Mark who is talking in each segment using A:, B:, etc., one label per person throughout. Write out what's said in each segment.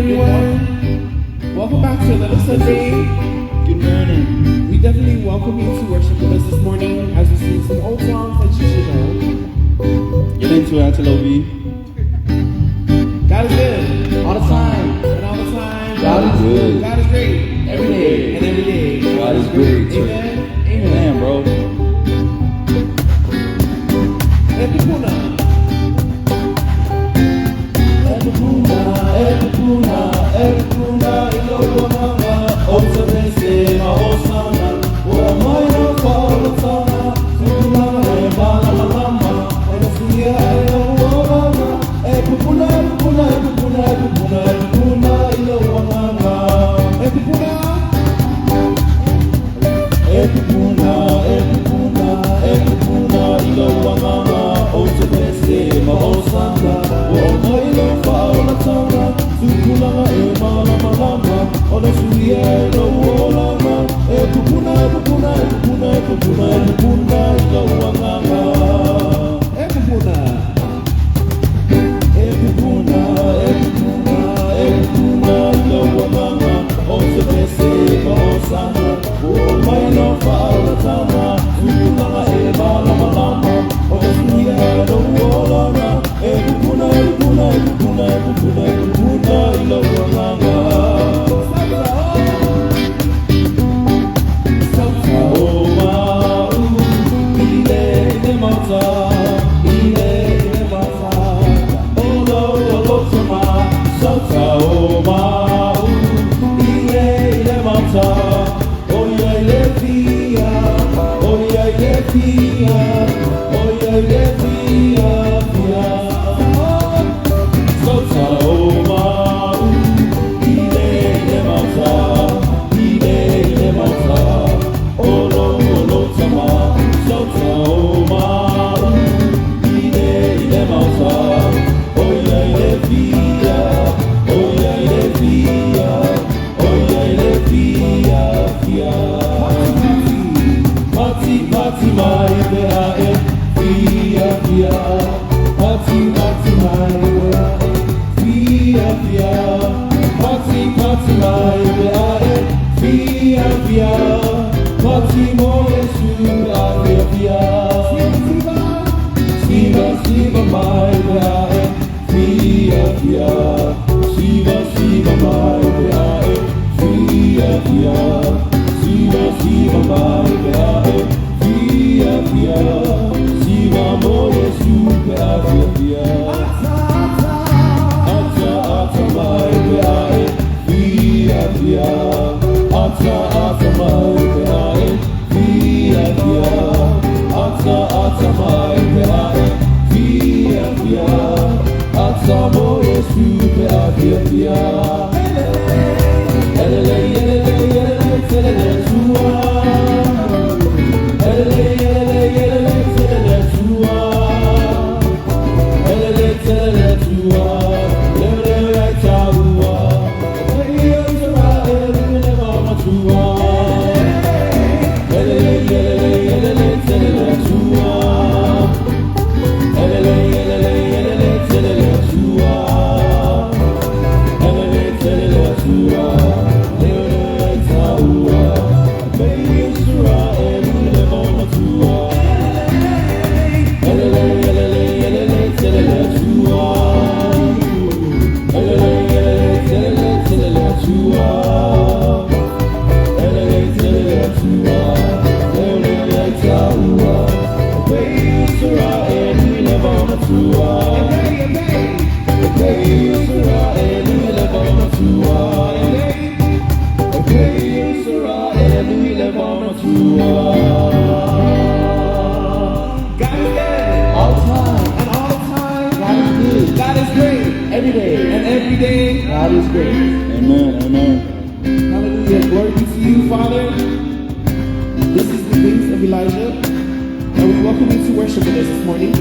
A: Everyone. Welcome back to another Sunday.
B: Good morning.
A: We definitely welcome you to worship with us this morning as we sing some old songs that you should know.
B: Get into it, Antelope.
A: God is good.
B: All the time.
A: And all the time.
B: God is good.
A: God is great.
B: Every day.
A: And every day.
B: God is great.
A: Amen.
B: Amen, bro.
A: Epupuna.
B: Epupuna, Epupuna, Epupuna, Ilo osana, o mai o whaolatana, tupulanga e malamalama, o na suia e o olanga, Epupuna, Epupuna, Epupuna, Epupuna, Epupuna, ilo wanganga.
A: Epupuna.
B: Epupuna, Epupuna, Epupuna, ilo wanganga, o te pese ma osana, o mai lo whaolatana, tupulanga e malamalama, o na suia e lo olanga, Epupuna, Epupuna, Epupuna, Epupuna, Epupuna, ilo wanganga.
A: Epupuna.
B: Epupuna, Epupuna, Epupuna, ilo wanganga, o te pese ma osana, o mai lo whaolatana, tupulanga e malamalama, o na suia e lo olanga, Epupuna, Epupuna, Epupuna, Epupuna, Epupuna, ilo wanganga. O mau, ile ile mata, ile ile mata, o lo o lo tama, sota o mau, ile ile mata, o ia ile fia, o ia ile fia, o ia ile fia fia. Sota o mau, ile ile mata, ile ile mata, o lo o lo tama, sota o mau, ile ile mata, o ia ile fia, o ia ile fia, o ia ile fia fia. Pati pati mai pe a e fia fia. Pati pati mai pe a e fia fia. Pati pati mai pe a e fia fia. Pati mo Yesu pe a fia fia. Siva siva mai pe a e fia fia. Siva siva mai pe a e fia fia. Siva siva mai pe a e fia fia. Siva mo Yesu pe a fia fia. Ata ata mai pe a e fia fia. Ata ata mai pe a e fia fia. Ata ata mai pe a e fia fia. Ata mo Yesu pe a fia fia. Elele elele elele telele tua. Elele elele elele telele tua. Elele telele tua. Lele ai taua. Ei Israel le mama tua. Elele elele elele telele tua. Elele elele elele telele tua. Elele telele tua. Lele ai taua. Ei Israel le mama tua. Elele elele elele telele tua. Elele elele telele telele tua. Elele telele tua. Lele ai taua. Ei Israel le mama tua. Ei Israel le mama tua. Ei Israel le mama tua.
A: God is good.
B: All the time.
A: And all the time.
B: God is good.
A: God is great.
B: Every day.
A: And every day.
B: God is great. Amen. Amen.
A: Hallelujah. Glory be to you, Father. This is the Wings of Elijah. And we welcome you to worship with us this morning.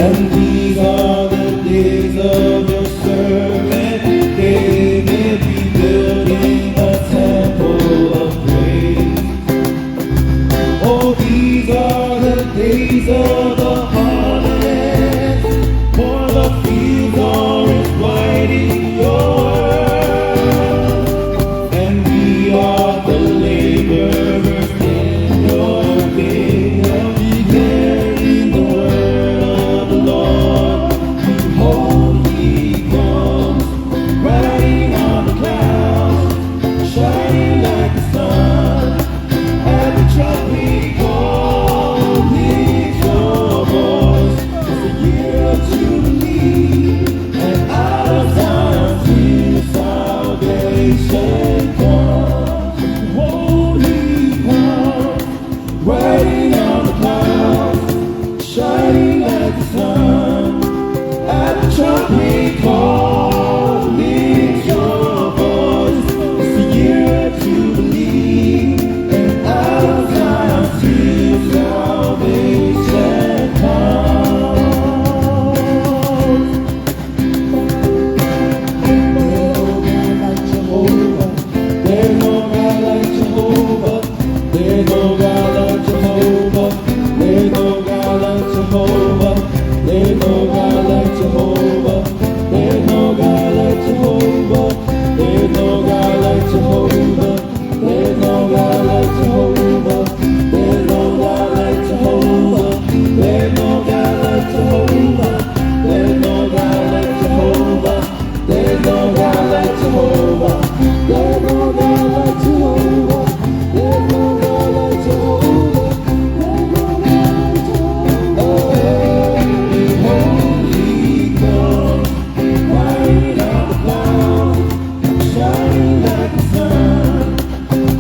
B: And these are the days of your servant David, rebuilding a temple of praise. Oh, these are the days of the harvest, for the fields are as white in your earth. And we are the laborers in your vineyard, declaring the word of the Lord. Behold, he comes, riding on the clouds, shining like the sun. At the trumpet call, lift your voice. It's the year of Jubilee, and out of Zion's hill salvation comes. Holy comes, riding on the clouds, shining like the sun. At the trumpet call, lift your voice. It's the year of Jubilee, and out of Zion's hill salvation comes. There's no God like Jehovah. There's no God like Jehovah. There's no God like Jehovah. There's no God like Jehovah. There's no God like Jehovah. There's no God like Jehovah. There's no God like Jehovah. There's no God like Jehovah. There's no God like Jehovah. There's no God like Jehovah. There's no God like Jehovah. There's no God like Jehovah. There's no God like Jehovah. There's no God like Jehovah. There's no God like Jehovah. Holy comes, riding on the clouds, shining like the sun.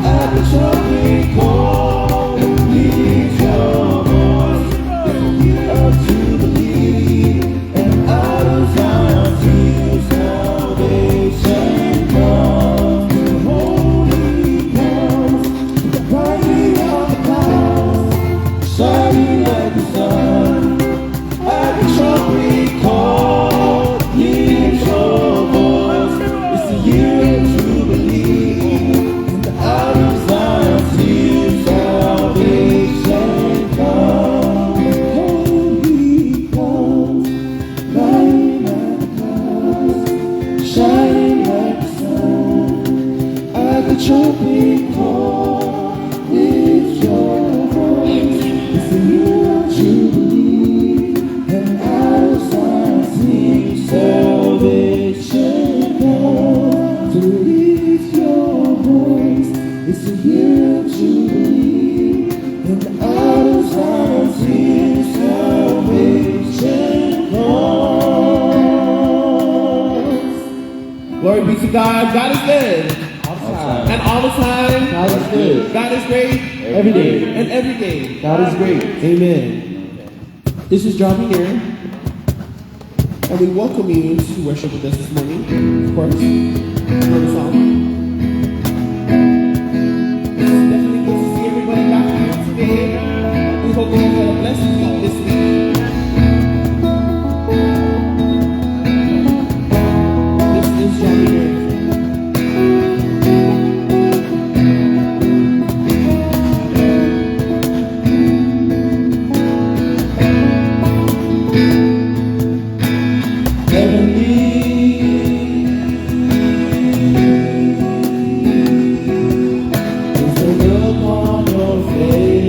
B: At the trumpet call, lift your voice. It's the year of Jubilee, and out of Zion's hill salvation comes. Holy comes, riding on the clouds, shining like the sun. At the trumpet call, lift your voice. It's the year of Jubilee, and out of Zion's hill salvation comes. Holy comes, riding on the clouds, shining like the sun. At the trumpet call, lift your voice. It's the year of Jubilee, and out of Zion's hill salvation comes. To lift your voice. It's the year of Jubilee, and out of Zion's hill salvation comes.
A: Glory be to God. God is good.
B: All the time.
A: And all the time.
B: God is good.
A: God is great.
B: Every day.
A: And every day.
B: God is great.
A: Amen. This is Dropping Near. And we welcome you to worship with us this morning, of course. Know the song. It's definitely good to see everybody back here today. We hope you had a blessed week this week. This is Dropping Near.
B: Heavenly is the look on your face.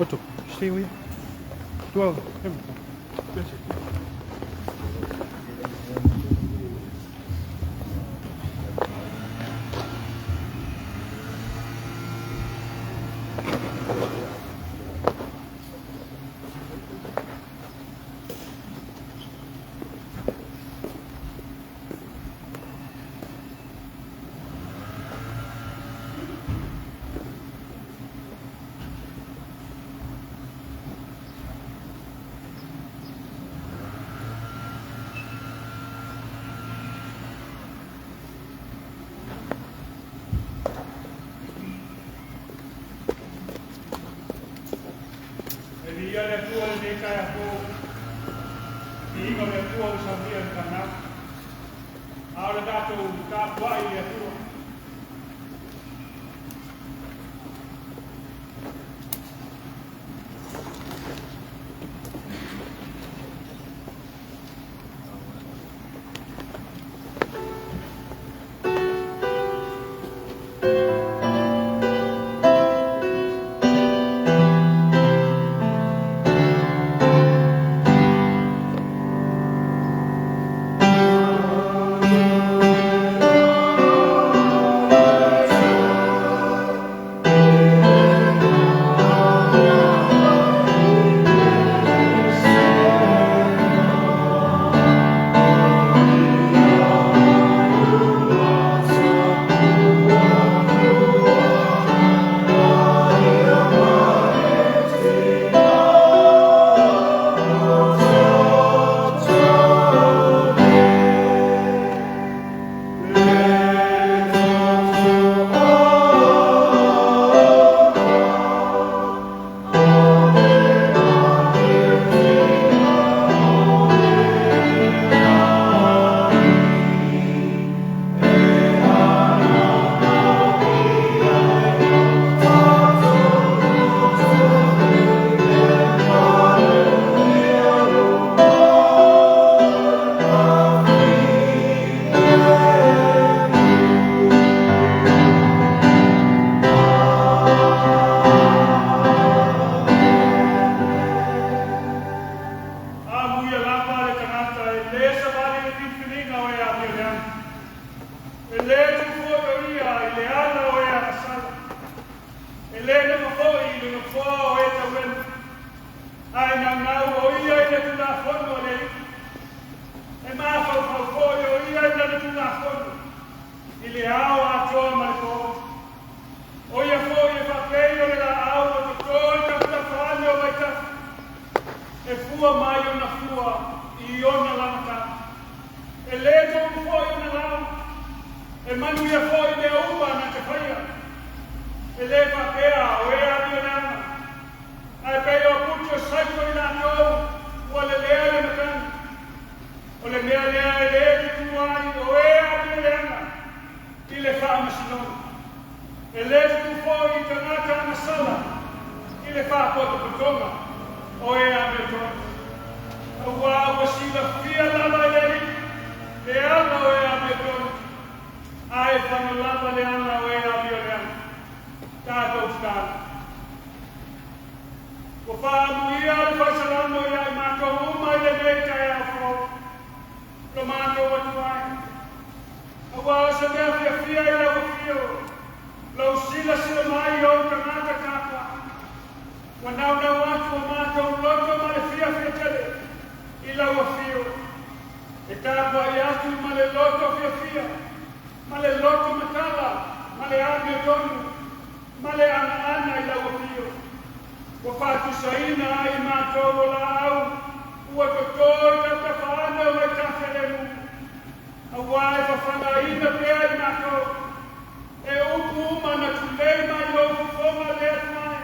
C: Otto, stay with 12. That's it.
D: E viia le Atua i lenei taeao fou, viiga o le Atua ua saunia i le fanau. A o le tatou tapuai i le Atua. Amuia lava le tagata e lē savali i le filifiliga o e amioleaga. E lē tu foi o ia i le ala o e agasala. E lē nofo foi i le nofoa o e taulema. Ae naunau o ia i le Tulafono a le Alii. E mafaufau foi o ia i lana Tulafono i le ao atoa ma le po. O ia foi e faapei o le laau ua toto i tafatafa ane o vaitafe. E fua mai ona fua i ona lagata. E lē tou foi ona lau. E manuia foi mea uma na te faia. E lē faapea o e amioleaga. Ae pei o puti o saito i latou ua lelea le matagi. O le mea lea e lē tutu ai o e amioleaga i le faamasinoga. E lē tutu foi i tagata agasala i le faapotopotoga o e amiotonu. Auā ua silafia lava e le Alii le ala o e amiotonu, ae fano lava le ala o e amioleaga. Tatou tatalo. Ua faaamuia le faisalamo ia i matou uma i lenei taeao fou, lo matou atu ai. Auā o se mea fiafia i lau afio, lou silasila mai i ou tagata tapuai. Ua naunau atu o matou loto ma le fiafia tele i lau afio. E tapuai atu ma le loto fiafia, ma le loto matala, ma le amiotonu, ma le agaana i lau afio. Ua faatusaina ai i matou o laau ua toto i tafatafa ane o vaitafe lemu. Auā e fafagaina pea i matou e upu uma na tulei mai lou fofoga le atu ai.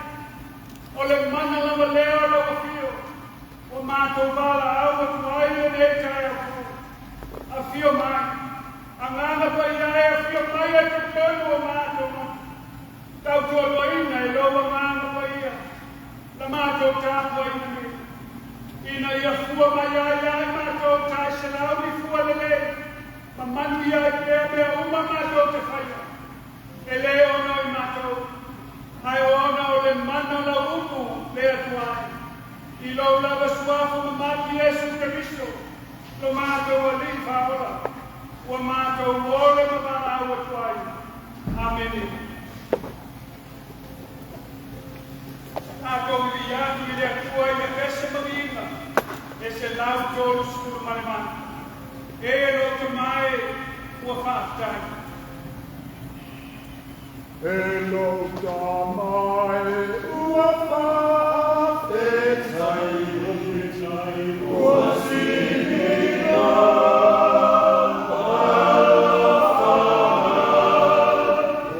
D: O le mana lava lea o lau afio, ua matou valaau atu ai lenei taeao fou. Afio mai, Agaga Paia e, afio mai e totonu o matou loto. Tautualuaina e lou Agaga Paia la matou tapuaiga nei, ina ia fua mai ai ia i matou taeselau ni fua lelei, ma manuia ai pea mea uma matou te faia. E lē ona o i matou, ae ona o le le mana o lau upu le Atua e, i lou lava suafa mamalu Iesu Keriso, lo matou Alii Faaola, ua matou ole ma valaau atu ai. Amene. Tatou vivii atu i le Atua i le pese ma viiga e 138. E lou Tama e, ua faafetai.
E: E lou Tama e, ua faafetai, ua sili lou alofa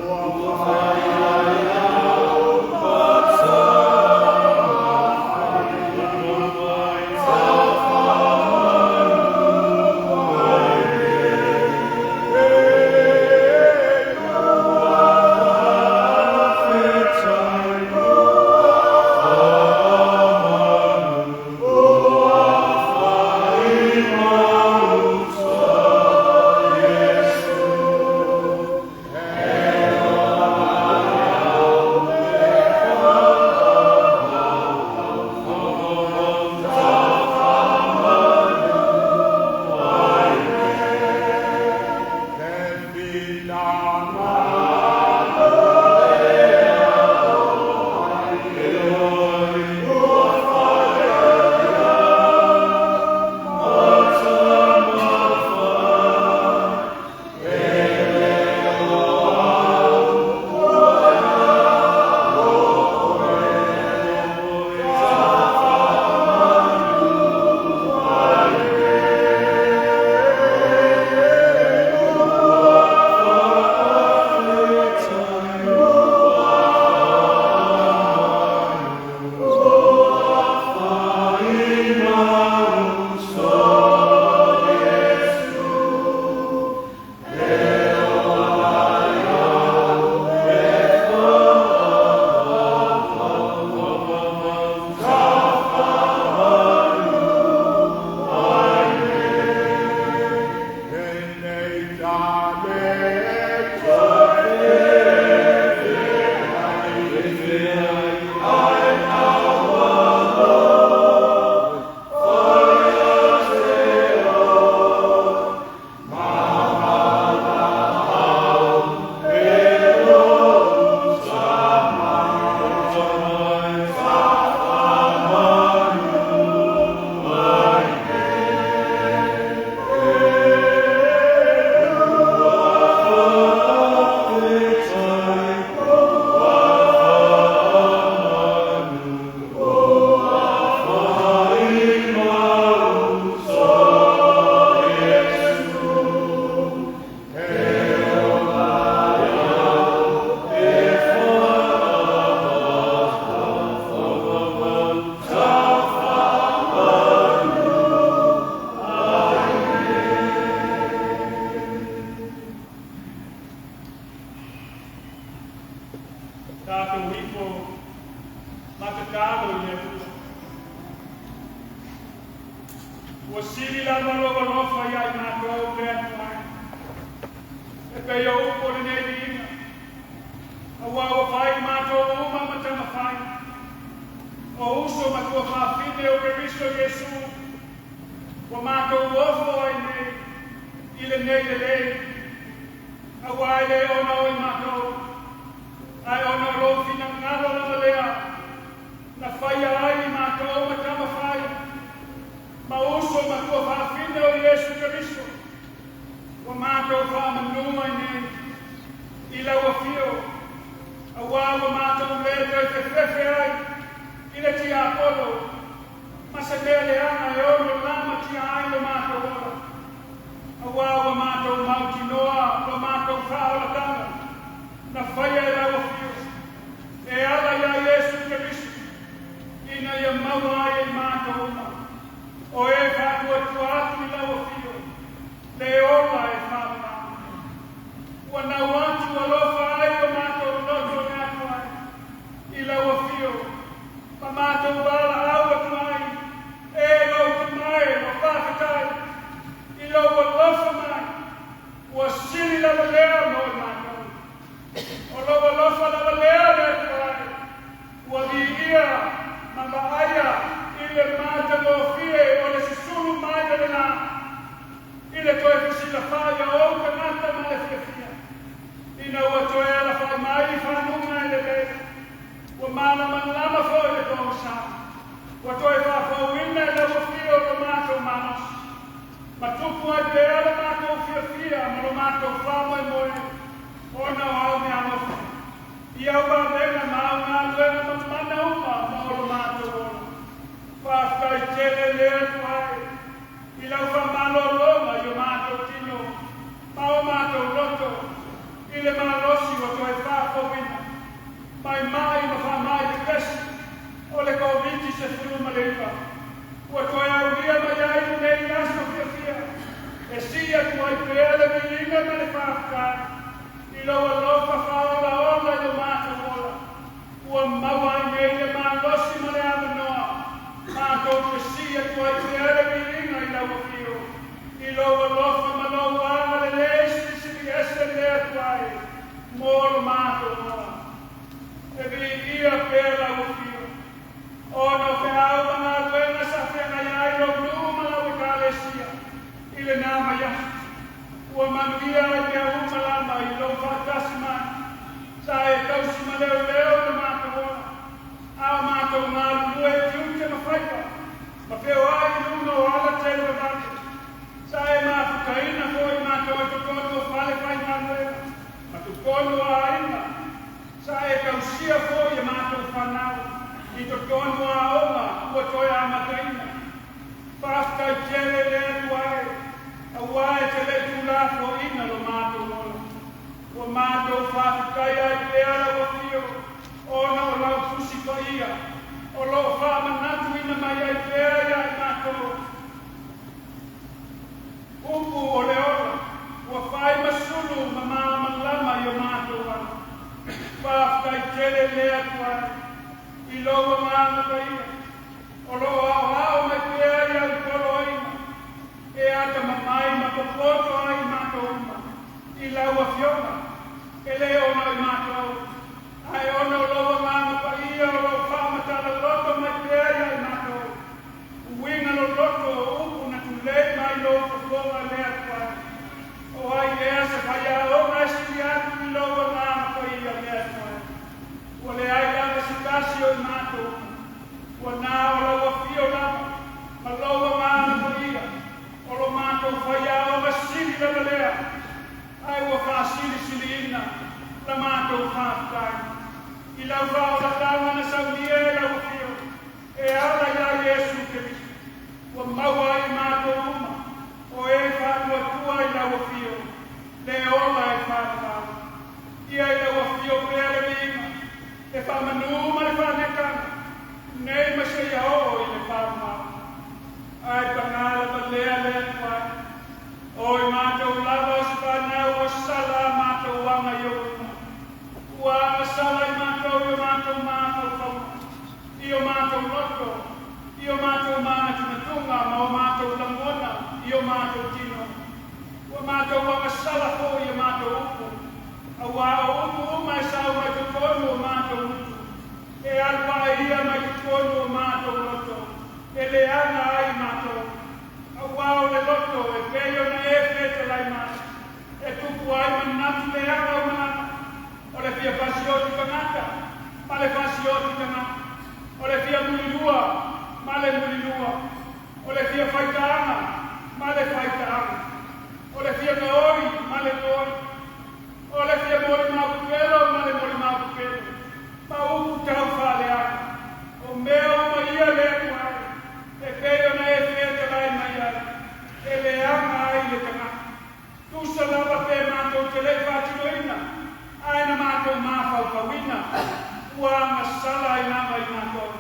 E: mai, ua fai ai au ma tama tafamanū ai nei. E ua faafetai, ua faamanu, ua faimauso Iesu. E ola ai au e faavavau, tafamanū ai nei. Te finagalo lea o ai ua fai ai au ma tama fai. E le o au o e a o oe, tafamanū ai nei. Ua faafetai, ua faamanu, ua faimauso Iesu. E ola ai au e faavavau, tafamanū ai nei. Tenei tane toe feai, ai aualo, faia te o, ma valaau e lou tama e, tafamanū ai nei. Ua faafetai, ua faamanu, ua faimauso Iesu. E ola ai au e faavavau, tafamanū ai nei.
D: Tatou ifo ma tatalo i le Atua. Ua sili lava lou alofa ia i matou le Atua e, e pei o upu o lenei viiga, auā ua fai matou uma ma tama fai, o uso ma tuafafine o Keriso Iesu, ua matou ofo ai nei i lenei lelei, auā e le ona o i matou, ae ona o lou finagalo lava lea na faia ai i matou ma tama fai, ma uso ma tuafafine o Iesu Keriso, ua matou faamanū ai nei i lau afio, auā ua matou le toe fefefe ai i le tiapolo ma se mea leaga e ono lamatia ai lo matou ola, auā ua matou mautinoa lo matou faaolataga na faia e lau afio e ala iā Iesu Keriso, ina ia maua ai e i matou uma o e faatuatua atu i lau afio le ola e faavavau. Ua nau atu alofa ai o matou loto le Atua e i lau afio, ma matou valaau atu ai, e lou Tama e, ua faafetai i lou alofa mai, ua sili lava lea mo i matou. O lou alofa lava lea le Atua e, Malamalama foi le pogisa. Ua toe faafouina e lau afio lo matou malosi. Ma tupu ai pea le matou fiafia ma lo matou faamoemoe ona o au meaalofa. I au vavega ma au galuega mamana uma mo lo matou ola. Faafetai tele le Atua e i lau faamalologa i o matou tino ma o matou loto i le malosi ua toe faafouina mai mai ma faamai pepesi o le Koviti-19 ua toe aulia mai ai lenei aso fiafia e sii atu ai pea le viiga ma le faafetai i lou alofa faaolaola i lo matou ola ua maua ai nei le malosi ma le avanoa matou te sii atu ai pea le viiga i lau afio i lou alofa ma lou agalelei silisili ese le Atua e mo lo matou ola. E viia pea lau afio ona o feau ma galuega sa feagai ai lou nuu ma lau Ekalesia i lenā vaiaso. Ua manuia ai mea uma lava i lou faatasi mai. Sa e tausi ma leoleo i lo matou ola, a o matou galulue i tiute ma faiva, ma feoai i luga o alatele vavave. Sa e mafutaina foi matou i totonu o fale faigaluega ma totonu o aiga. Sa e tausia foi e matou fanau i totonu o aoga ua toe amataina. Faafetai tele le Atua e, auā e te le i tuulafoaiina lo matou ola. Ua matou faafetai ai pea lau afio ona o lau Tusi Paia o lo o faamanatuina mai ai pea iā i matou upu o le ola ua fai ma sulu ma malamalama i o matou ala. Faafetai tele le Atua e i lou Agaga Paia o lo o aoao mai pea i au poloaiga e atamamai ma popoto ai i matou uma i lau Afioga, e le ona o i matou, ae ona o lou Agaga Paia o lo o faamatala loto mai pea iā i matou uiga loloto o upu na tulei mai lou fofoga le Atua e. O ai ea se faiaoga e sili atu i lou Agaga Paia le Atua e? Ua leai lava se tasi o i matou uma. Ua na o lau afio lava ma lou Agaga Paia o lo matou faiaoga sili lava lea, ae ua faasilisiliina la matou faafetai i lau faaolataga na saunia e lau afio e ala iā Iesu Keriso, ua maua ai i matou uma o e faatuatua i lau afio le ola e faavavau. Ia i lau afio pea le viiga, le faamanū ma le faaneetaga, nei ma seia oo i le faavavau. Ae pagā lava lea le Atua e, o i matou lava o se fanau ua sala a matou aga i ou luma. Ua agasala i matou i o matou mafaufauga, i o matou loto, i o matou manatunatuga ma o matou lagona i o matou tino. Ua matou agasala foi i a matou upu, auā o upu uma e sau mai totonu o matou gutu, e alu ae ia mai totonu o matou loto, e leaga ai matou. Auā o le loto e pei ona e fetalai mai, e tupu ai manatu leaga o malama, o le fia fasioti tagata ma le fasioti tagata, o le fia mulilua ma le mulilua, o le fia faitaaga ma le faitaaga, o le fia gaoi ma le gaoi, o le fia molimau pepelo ma le molimau pepelo, ma upu tau faaleaga. O mea uma ia le Atua e, e pei ona e fetalai mai ai, e leaga ai le tagata. Tusa lava pe matou te le i faatinoina, ae na matou mafaufauina, ua agasala ai lava i matou.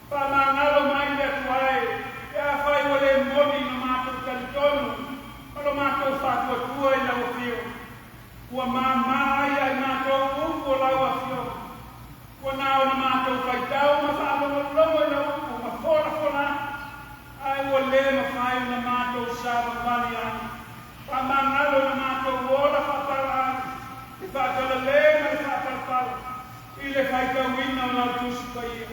D: Faamagalo mai le Atua e, pe afai ua le moni lo matou talitonu ma lo matou faatuatua i lau afio. Ua māmā ai ia i matou upu o lau afioga. Ua na ona matou faitau ma faalogologo i lau upu ma folafola atu, ae ua le mafai ona matou savavali ai. Faamagalo na matou ola faapalaalii, le faatalale ma le faapalapala i le faitauina o lau Tusi Paia.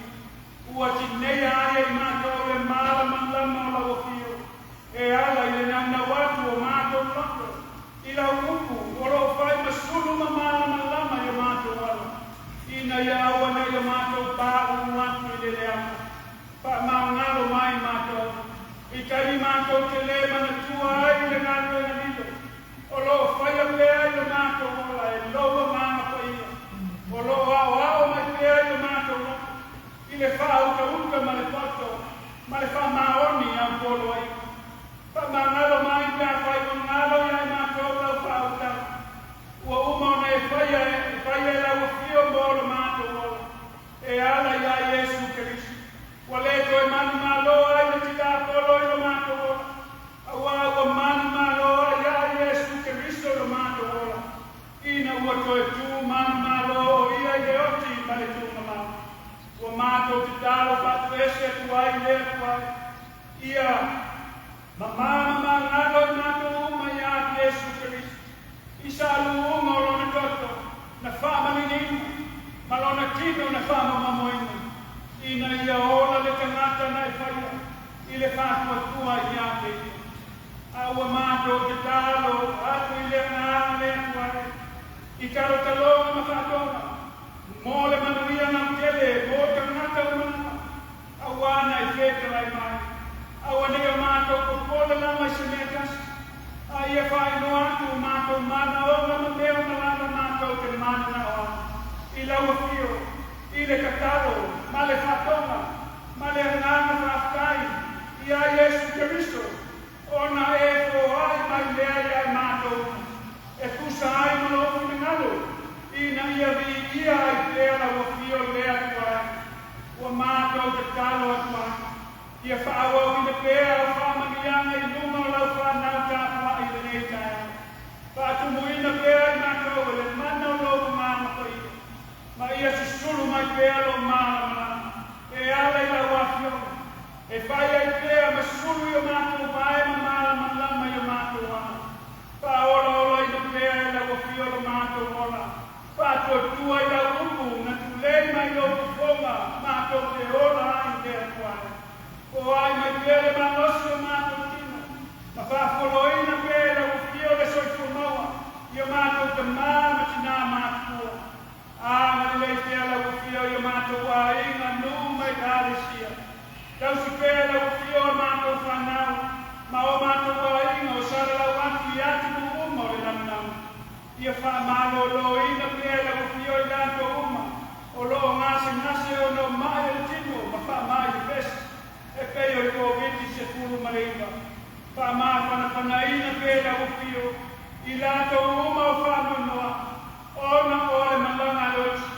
D: Ua tineia ai e i matou le malamalama o lau afio e ala i le naunau atu o matou loto i lau upu o lo o fai ma sulu ma malamalama i o matou ala. Ina ia aua nei o matou pauu atu i le leaga. Faamagalo mai matou, i taimi matou te le manatua ai le galuega lilo o lo o faia pea i lo matou ola e lou Agaga Paia, o lo o aoao mai pea i lo matou loto i le faautauta ma le poto ma le faamaoni au poloaiga. Faamagalo mai pe afai ua galo ia i matou lau faautaga. Ua uma ona e faia e faia e lau Afio mo lo matou ola e ala iā Iesu Keriso. Ua le toe manumalo ai le tiapolo i lo matou ola, auā ua manumalo ai iā Iesu Keriso i lo matou ola, ina ua toe tu manumalo o ia i le oti ma le tuugamau. Ua matou tatalo faatuese atu ai i le Atua ia mamā ma magalo i matou uma iā Iesu Keriso i saluuga o lona toto na faamaliliina ma lona tino na faamamomamoina, ina ia ola le tagata na e faia i le faatuatua iā te ia. A ua matou tatalo atu i le Agaga le Atua e, i talotaloga ma faatoga, mo le manuia lautele mo tagata uma lava, auā na e fetalai mai. Aua nei o matou popole lava i se mea tasi, a ia faailoa atu o matou manaoga ma mea uma lava matou te mananao ai i lau Afio, i le tatalo ma le faatoga ma le agaga faafetai iā Iesu Keriso, ona e foai mai lea iā matou uma, e tusa ai ma lou finagalo, ina ia viia ai pea lau Afio le Atua e. Ua matou tatalo atu ai, ia faaauauina pea au faamanuiaga i luga o lau fanau tapuai i lenei taeao. Faatumuina pea i matou e le mana o lou Agaga Paia, ma ia susulu mai pea lou malamalama e ala i lau Afioga, e fai ai pea ma sulu i o matou vae ma malamalama i o matou ala. Faaolaolaina pea e lau Afio lo matou ola, faatuatua i lau upu na tulei mai lou fofoga matou te ola ai le Atua e. Foai mai pea le malosi o matou tino, ma faafoloina pea e lau Afio le soifua maua i o matou tamā ma tinā matutua. Agalelei pea lau Afio i o matou aiga, nuu ma Ekalesia. Tausi pea lau Afio a matou fanau ma o matou aiga o salalau atu i atunuu uma o le lalolagi. Ia faamaloloina pea e lau Afio i latou uma o lo o gasegase ona o maʻi o le tino ma faamai le pesi e pei o le Koviti-19. Faamafanafanaina pea e lau Afio i latou uma o faanoanoa ona o le malaga a le oti.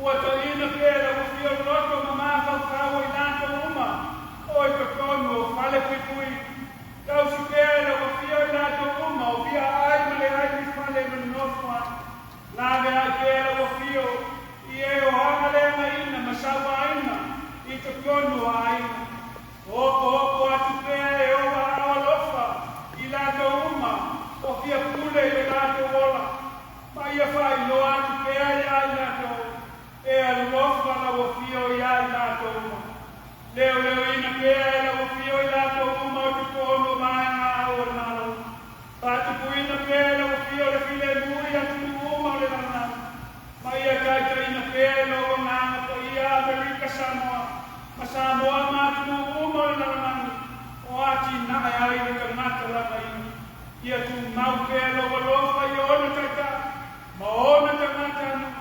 D: Ua taina pea e lau Afio loto ma mafaufau o i latou uma o i totonu o fale puipui. Tausi pea e lau Afio i latou uma o fia ai ma leai ni fale e nonofo ai. Laveai pea lau Afio i e o agaleagaina ma sauaina i totonu o aiga. Hopohopo atu pea e ou aao alofa i latou uma o fia pule i lo latou ola, ma ia faailoa atu pea iā i latou e alofa lau Afio iā i latou uma. Leoleoina pea e lau Afio i latou uma o totonu o vaega ao o le Malo. Faatupuina pea e lau Afio le filemu i atunuu uma o le lalolagi, ma ia taitaiina pea e lou Agaga Paia Amerika Samoa ma Samoa ma atunuu uma o le lalolagi o atinae ai le tagata lava ia. Ia tumau pea lou alofa i ona taitai ma ona tagata nuu.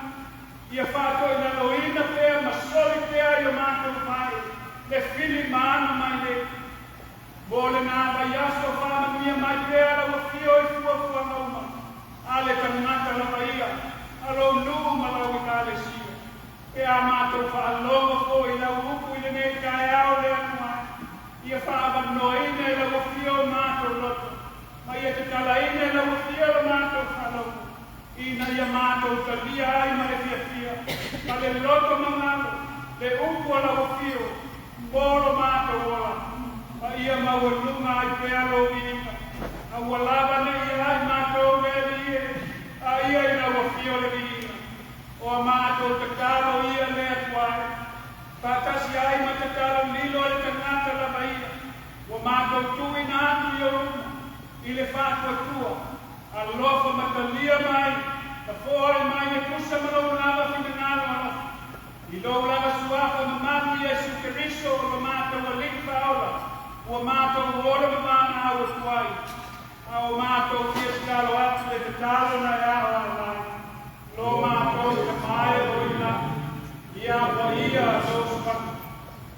D: Ia faatoilaloina pea ma soli pea i o matou vae le fili ma ana mai nei. Mo lenā vaiaso faamanuia mai pea lau Afio i fuafuaga uma a le tagata lava ia, a lou nuu ma lau Ekalesia. Pe a matou faalogo foi i lau upu i lenei taeao le Atua e, ia faaavanoaina e lau Afio o matou loto, ma ia tatalaina e lau Afio lo matou faalogo, ina ia matou talia ai ma le fiafia, ma le loto magalo, le upu a lau Afio mo lo matou ola, ma ia maualuga ai pea lou viiga. A ua lava nei ia i matou le Alii e, a ia i lau Afio le viiga. O a matou tatalo ia le Atua e, faatasi ai ma tatalo lilo a le tagata lava ia, ua matou tuuina atu i ou luma, i le faatuatua, alofa ma talia mai. Tafoai mai e tusa ma lou lava finagalo alofa. I lou lava suafa mamalu Iesu Keriso o lo matou Alii Faaola, ua matou ola ma valaau atu ai, a ua matou fia tatalo atu le tatalo na e aoao mai, lo matou Tama e o i le lagi, ia aloaia lou suafa,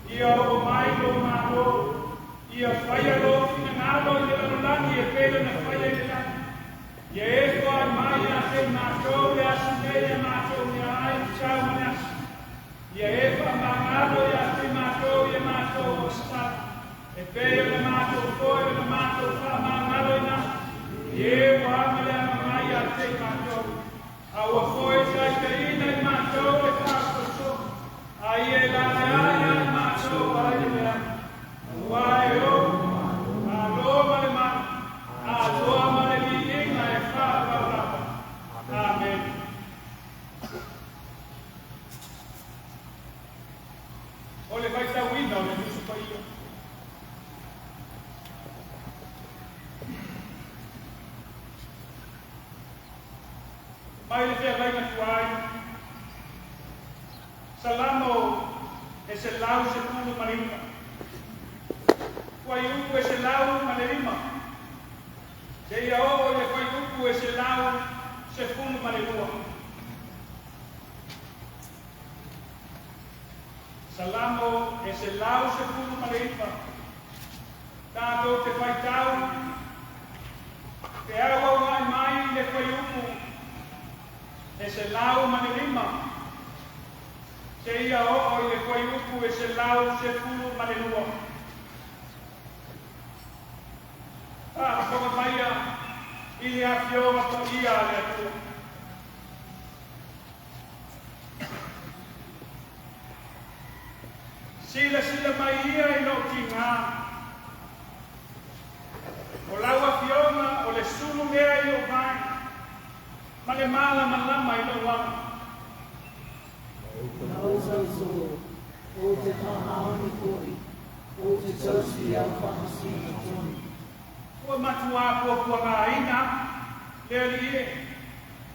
D: ia oo mai lou Malo, ia faia lou finagalo i le lalolagi e pei ona faia i le lagi. Ia e foai mai ia te i matou le aso nei a matou meaai tatau ma le aso. Ia e faamagalo ia te i matou i a matou auasaga, e pei ona matou foi ona matou faamagaloina atu i e ua aga le aga mai ia te i matou. A ua foi taitaiina i matou le faasoasoa, a ia e laveai ia i matou ai le leaga. Aua e ou, Malo ma le mana, atoa ma le viiga e faavavau lava. Amene. O le faitauina o le Tusi Paia. Mai le feagaiga tuai, Salamo e 119, fuaiupu e 105, seia oo i le fuaiupu e 112. Salamo e 119, tatou te faitau te auauai mai i le fuaiupu e 105, seia oo i le fuaiupu e 112. Faafofoga maia i le Afioga Paia a le Atua. Silasila mai ia i lou tiga. O lau Afioga o le sulu lea i lou vae, ma le malamalama i lou aga.
F: Ou tauto, ou te faamaoni foi, ou te tausi i au faamasino tonu.
D: Ua matuā puapuagaina aku le Alii e,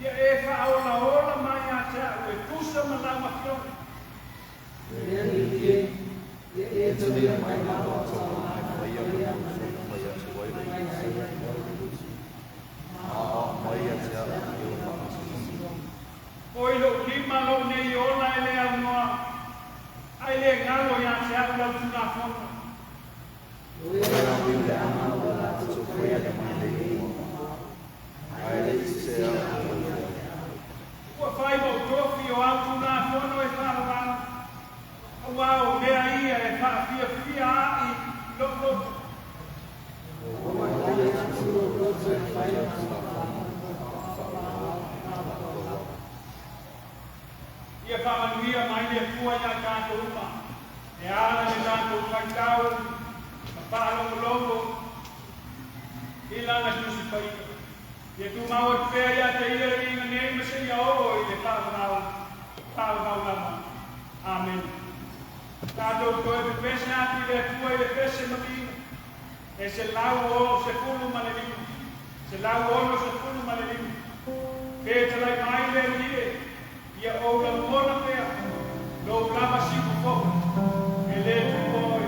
D: ia e faaolaola mai ia te au e tusa ma lau Afioga.
F: Le Alii e, ia e talia mai lau taulaga e faia ma le mai ai ai lau uti.
D: Oi lou lima lou nei ola e le aunoa, ae le galo ia te au lau Tulafono. Ua fai ma ou tofi o au Tulafono e faavavau, auā o mea ia e faafiafia a'i i lou loto. Ia faamanuia mai le Atua iā tatou uma e ala i le tatou faitau ma faalogologo i Lana Tusi Paia. Ia tumau atu pea ia te Ia le viiga nei ma seia oo i le faavavau, faavavau lava. Amene. Tatou toe pepese atu i le Atua i le pese ma viiga. E 165, 165. Fetalai mai le Alii e, ia ou lagona pea lou lava sipu foi, e le tuua oe.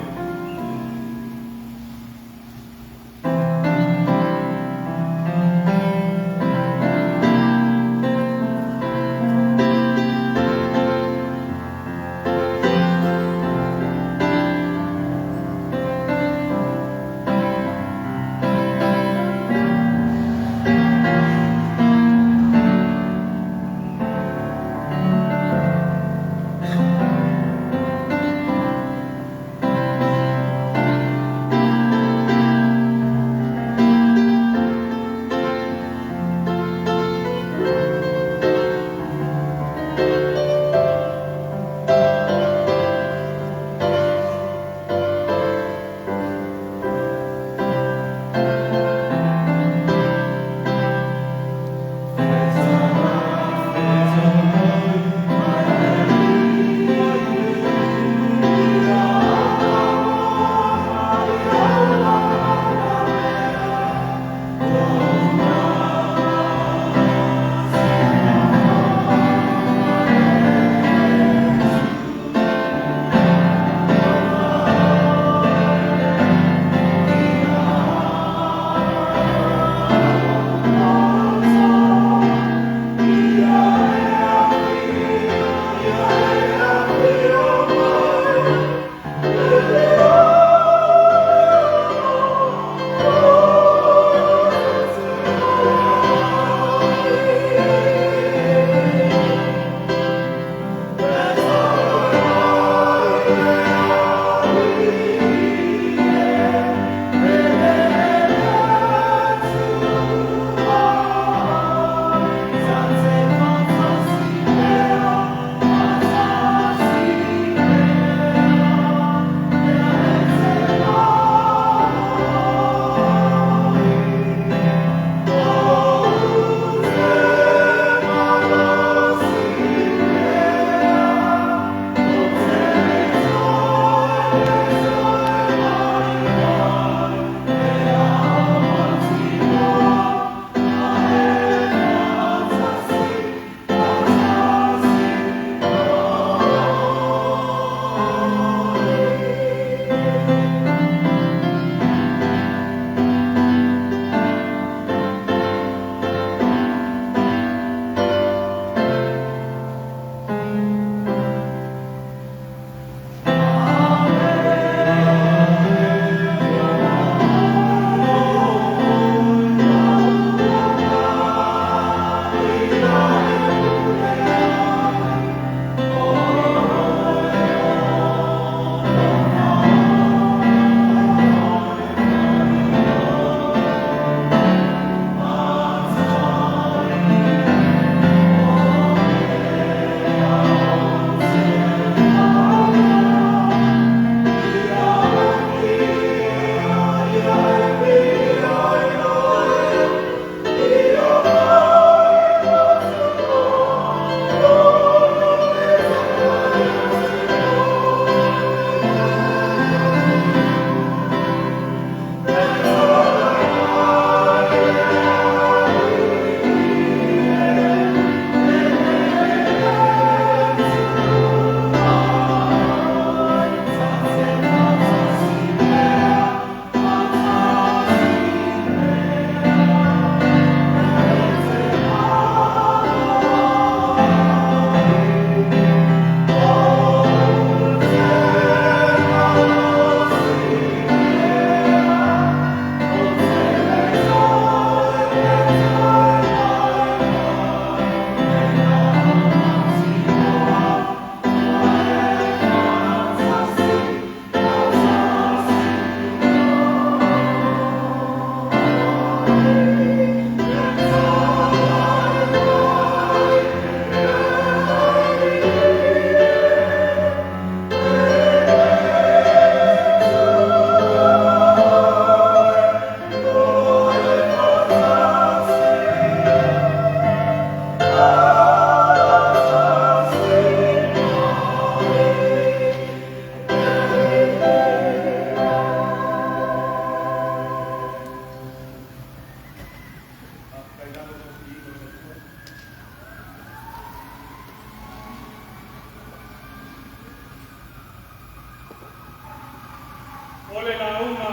D: O le lauga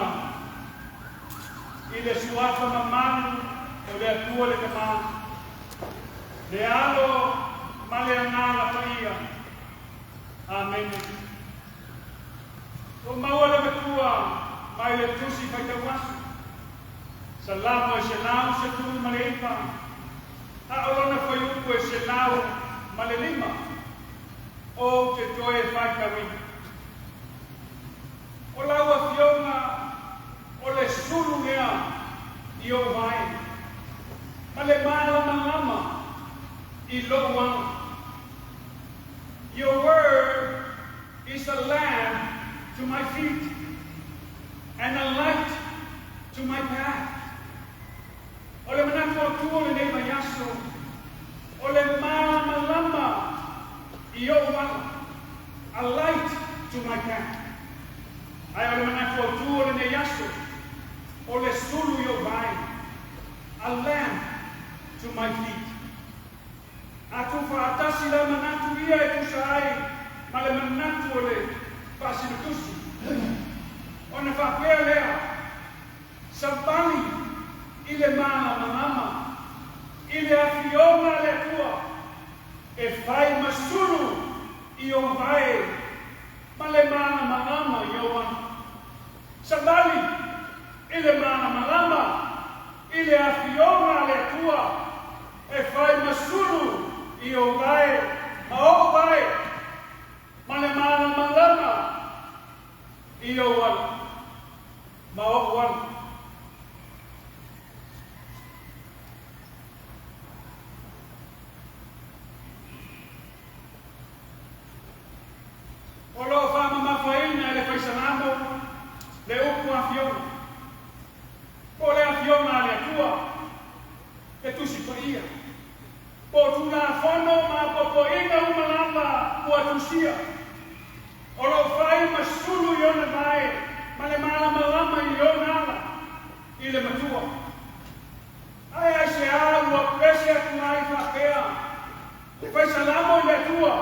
D: i le suafa mamalu o le Atua le Tama, le Alo ma le Agaga Paia. Amene. Ua maua le Matua mai le Tusi Faitau Aso, Salamo e 119, a o lona fuaiupu e 105, ou te toe faitauina. O lau Afioga o le sulu lea i ou vae, ma le malamalama i lou ala. Your word is a lamp to my feet and a light to my path. O le manatu autu o lenei vaiaso, o le malamalama i ou ala, a light to my path. Ae o le manatu autu o lenei aso, o le sulu i ou vae, a lamp to my feet. A tuufaatasi la manatu ia e tusa ai ma le manatu o le faasilatusi, ona faapea lea, Savali i le malamalama i le Afioga a le Atua e fai ma sulu i ou vae ma le malamalama i ou ala. Savali i le malamalama i le Afioga a le Atua e fai ma sulu i ou vae ma o'u vae ma le malamalama i ou ala ma o'u ala. O lo o faamamafaina e le Fai Salamo le upu afioga, po o le Afioga a le Atua, le Tusi Paia, po o Tulafono ma apoapoaiga uma lava ua tusia. O lo o fai ma sulu i ona vae ma le malamalama i ona ala i le Matua. Ae aisea ua pese atu ai faapea le Fai Salamo i le Atua,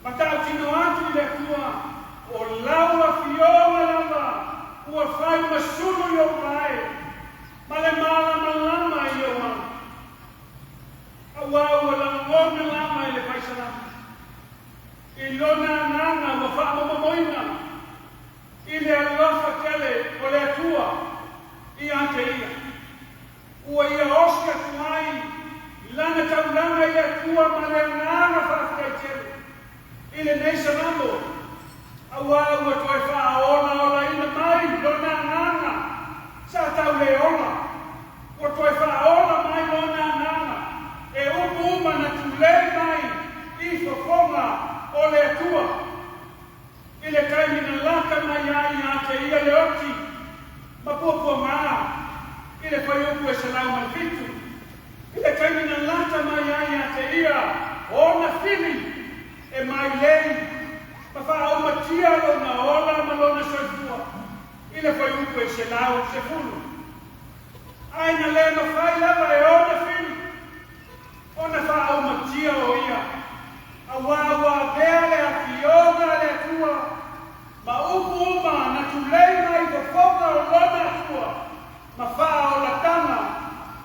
D: ma tautino atu i le Atua, O lau Afioga lava ua fai ma sulu i ou vae, ma le malamalama i ou ala. Auā ua lagona lava e le Fai Salamo i lona agaga ua faamomomoina i le alofa tele o le Atua ia te ia. Ua ia osi atu ai lana taulaga i le Atua ma le agaga faafetai tele i lenei Salamo, auā ua toe faaolaolaina mai lona agaga sa tau le ola. Ua toe faaola mai lona agaga e upu uma na tulei mai i fofoga o le Atua i le taimi na lata mai ai ia te ia le oti ma puapuaga i le fuaiupu e 107, i le taimi na lata mai ai ia te ia ona fili e mailei ma faaaumatia lona ola ma lona soifua i le fuaiupu e 110. Ae na le mafai lava e ona fili ona faaaumatia o ia, auā ua avea le Afioga a le Atua ma upu uma na tulei mai fofoga o lona Atua ma faaolataga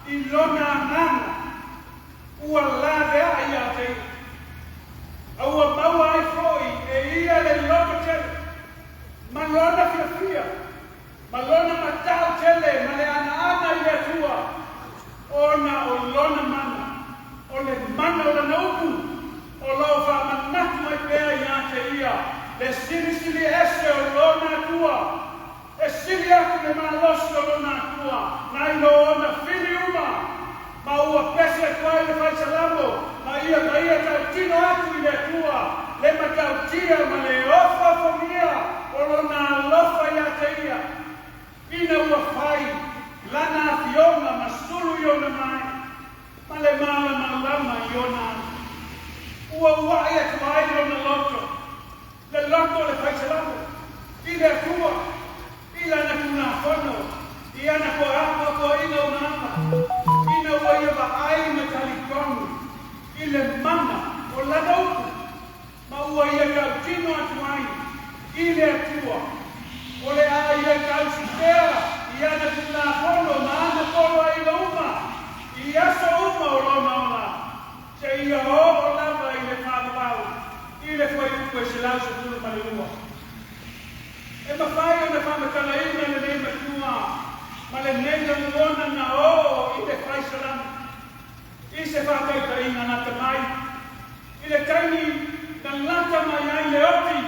D: i lona agaga ua laveai ia te ia, a ua maua ai foi e ia le loto tele ma lona fiafia ma lona matau tele ma le anaana i le Atua, ona o lona mana, o le mana o lana upu, o lo o faamanatu mai pea ia te ia le silisili ese o lona Atua, e sili atu le malosi o lona Atua nai lo ona fili uma, ma ua pese atu ai le Fai Salamo ma ia ma ia tautino atu i le Atua le matautia ma le ofaofagia o lona alofa ia te ia, ina ua fai lana afioga ma sulu i ona mae, ma le malamalama i ona ala. Ua uaʻi atu ai lona loto, le loto o le Fai Salamo, i le Atua, i lana Tulafono, i ana apoapoaiga uma lava, ina ua ia vaai ma talitonu i le mana o lana upu, ma ua ia tautino atu ai i le Atua, o le a Seia oo lava i le faavavau i le fuaiupu e 112. E mafai ona faamatalaina lenei matua ma lenei lagona na oo i le fai salamo i se faataitaiga lata mai i le taimi na lata mai ai le oti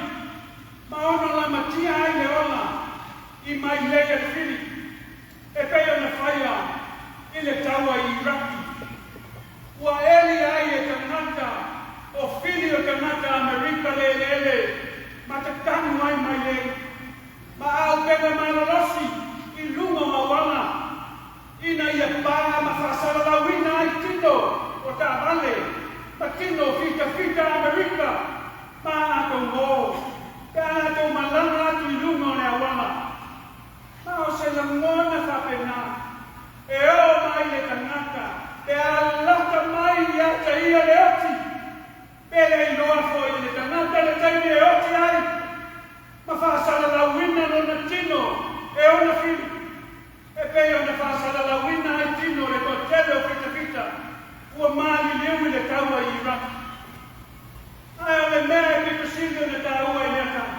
D: ma ono lamatia ai le ola i mailei a le fili e pei ona faia i le taua i Iraki. Ua eli ai e tagata o fili o tagata Amerika le eleele ma tatanu ai mailei ma aupega malolosi i luga o auala ina ia pā ma faasalalauina ai tino o taavale ma tino o fitafita Amerika ma a latou uō pe a latou malaga atu i luga o le auala. Ma o se lagona faapena e oo mai le tagata pe a lata mai ia te ia le oti, pe le iloa foi e le tagata le taimi e oti ai ma faasalalauina lona tino e ona fili, e pei ona faasalalauina ai tino o le toatele o fitafita ua maliliu i le taua i Iraq. Ae o le mea e pito sili ona taua i lea tala,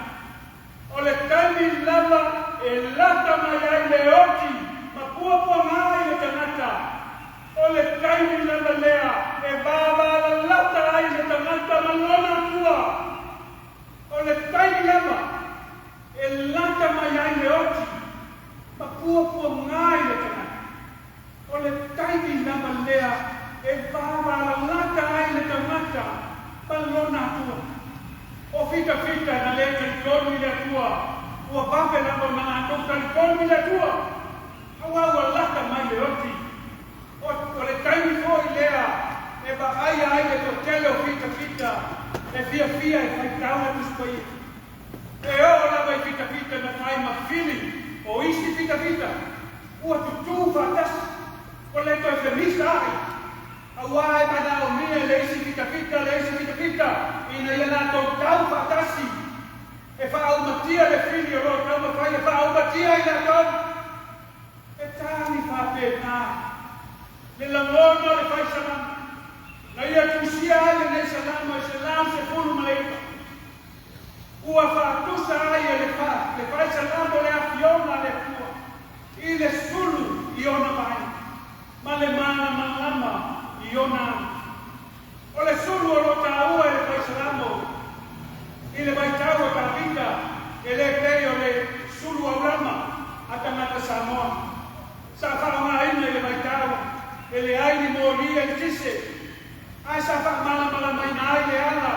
D: o le taimi lava e lata mai ai le oti ma puapuaga ai le tagata, o le taimi lava lea e vavalalata ai le tagata ma lona Atua. O le taimi lava e lata mai ai le oti ma puapuaga ai le tagata, o le taimi lava lea e vavalalata ai le tagata ma lona Atua. O fitafita na le talitonu i le Atua, ua vave lava ona latou talitonu i le Atua, auā ua lata mai le oti. O le taimi foi lea e vaaia ai le toatele o fitafita e fiafia e faitau le Tusi Paia. E oo lava i fitafita na fai ma fili o isi fitafita ua tutū faatasi, ua le toe femisa ai, auā e manaomia e le isi fitafita le isi fitafita ina ia latou tau faatasi e faaaumatia le fili o lo o taumafai e faaaumatia ai latou. E tali faapena le lagona o le fai salamo na ia tusia ai lenei salamo e 119. Ua faatusa ai e le le fai salamo le afioga a le Atua i le sulu i ona vaai ma le malamalama i ona ala. O le sulu o lo o taua e le fai salamo i le vaitau o Tavita e le pei o le sulu aulama a tagata Samoa sa faaaogaina i le vaitau e leai ni moli eletise ae sa faamalamalamaina ai le ala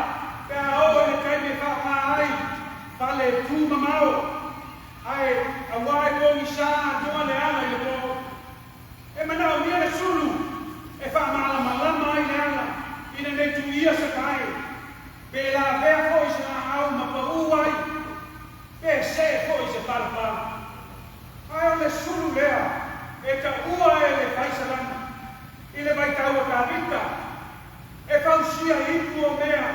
D: pe a oo i le taimi e faaaoga ai fale tu mamao ae auā e pogisa atoa le ala i le po. E manaomia le sulu e faamalamalama ai le ala ina nei tuia se pae, pe lavea foi se laau ma paū ai, pe see foi se palapala. Ae o le sulu lea e taua e le faisalama i le vaitau o Tavita, e fausia ipu o mea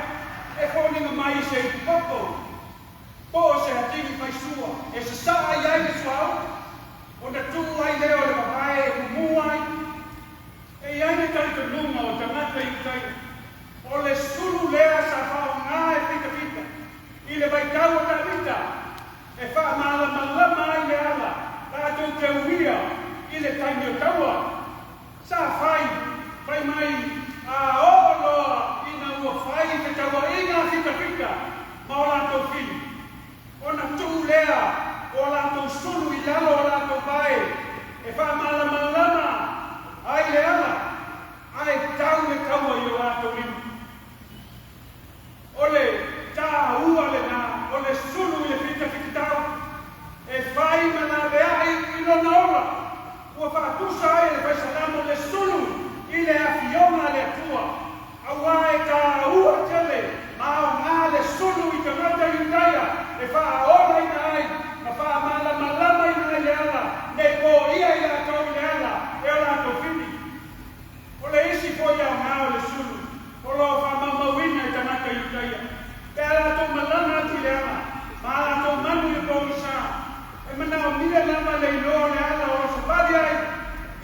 D: e foliga mai i se ipu popo, po o se atili faisua e sasaa i ai le suauu, ona tuu ai lea o le vavae e mumu ai. E i ai le talitonuga o tagata i utai, o le sulu lea sa faaaoga e fitafita i le vaitau o Tavita e faamalamalama ai le ala latou te uia i le taimi o taua. Sa fai, fai mai a oo loa ina ua fai fetauaiga a fitafita ma o latou fili, ona tuu lea o latou sulu i lalo o latou vae e faamalamalama ai le ala, ae tau le taua i o latou lima. O le taua lena o le sulu i le fitafitatau e fai ma laveai i lona ola, ua faatusa ai e le faisalamo le sulu i le afioga a le Atua, auā e taua tele ma aoga le sulu i tagata Iudaia e faaolaina ai ma faamalamalamaina ai le ala nei poia i latou i le ala e o latou fili. O le isi foi aoga o le sulu o lo o faamaumauina e tagata Iudaia, pe a latou malaga atu i le ala ma a latou manu i le pogisa, e manaomia lava le iloa o le ala o lo o savali ai,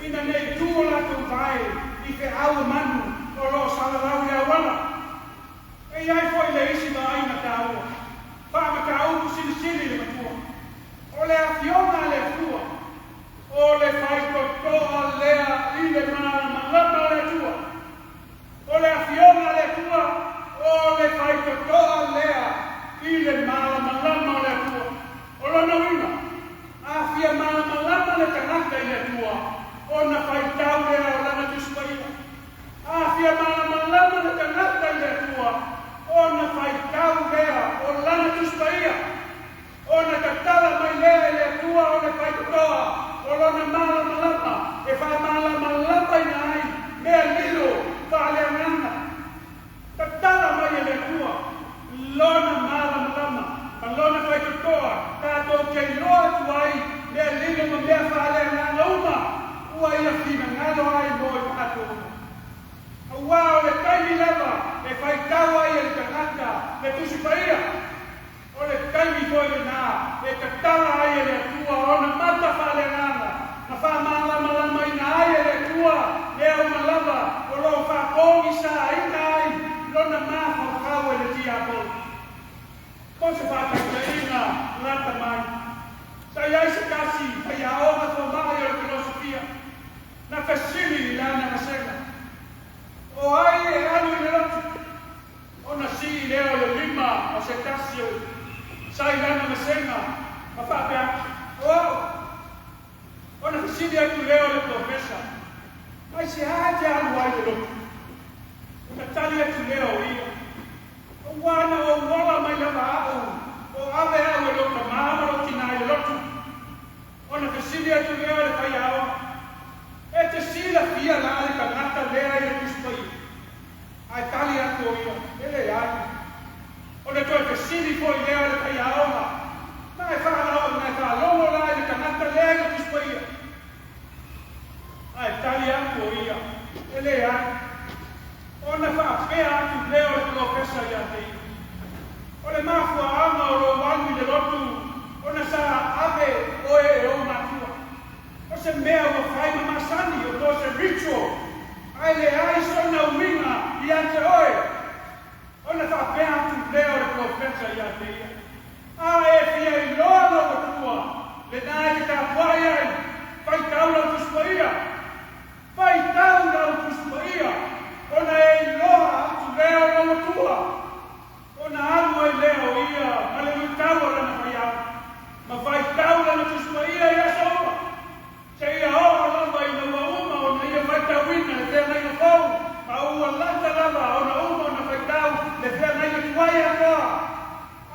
D: ina nei tu o latou vae i feau o manu o lo o salalau i le auala. faaaloalo. E i ai foi le isi vaaiga taua, faamataupu silisili i le matua. O le Afioga a le Atua, o le faitotoa lea i le malamalama o le Atua. O le Afioga a le Atua, o le faitotoa lea i le malamalama o le Atua. O lona uiga, a fia malamalama le tagata i le Atua, ona faitau lea o Lana Tusi Paia. A fia malamalama le tagata i le Atua, ona faitau lea o Lana Tusi Paia. Ona tatala mai lea e le Atua o le faitotoa o Lona malamalama e faamalamalamaina ai mea lilo faaleagaga. Tatala mai e le Atua Lona malamalama ma Lona faitotoa tatou te iloa atu ai mea lilo ma mea faaleagaga uma ua Ia finagalo ai mo i tatou uma. Aua o le taimi lava e faitau ai e le tagata le Tusi Paia, o le taimi foi lena e tatala ai e le Atua ona mata faaleagaga ma faamalamalamaina ai e le Atua mea uma lava o lo o faapogisaina ai lona mafaufau e le tiapolo. Mo se faataitaiga lata mai, sa i ai se tasi faiaoga fomai o le filosofia na fesili i lana vasega, O ai e alu i le lotu? Ona sii lea o le lima o se tasi o sa i lana vasega ma faapea atu, O au! Ona fesili atu lea o le polofesa, Aisea e te alu ai i le lotu? Ona tali atu lea o ia, Aua na ou ola mai lava au, o ave au e lou tamā ma lou tinā i le lotu. Ona fesili atu lea o le faiaoga, E te silafia la le tagata lea i le Tusi Paia? Ae tali atu o ia, E leai. Ona toe fesili foi lea o le faiaoga, Na e na e faalogo la i le tagata lea i le Tusi Paia? Ae tali atu o ia, E leai. Ona faapea atu lea o le polofesa ia te ia, O le mafuaaga o lou alu i le lotu ona sa ave oe e ou matua. O se mea ua fai ma masani o po o se ritual, ae leai sona uiga ia te oe. Ona faapea atu lea o le polofesa ia te ia, A e fia iloa lou Atua, lena e te tapuai ai, faitau lau Tusi Paia. Faitau lau Tusi Paia, ona e iloa atu lea o lou Atua. Ona alu ai lea o ia ma le luitau o lana faiaoga, ma faitau lana Tusi Paia i aso uma, seia oo lava ina ua uma ona ia faitauina le feagaiga fou, ma ua lata lava ona uma ona faitau le feagaiga tuai atoa.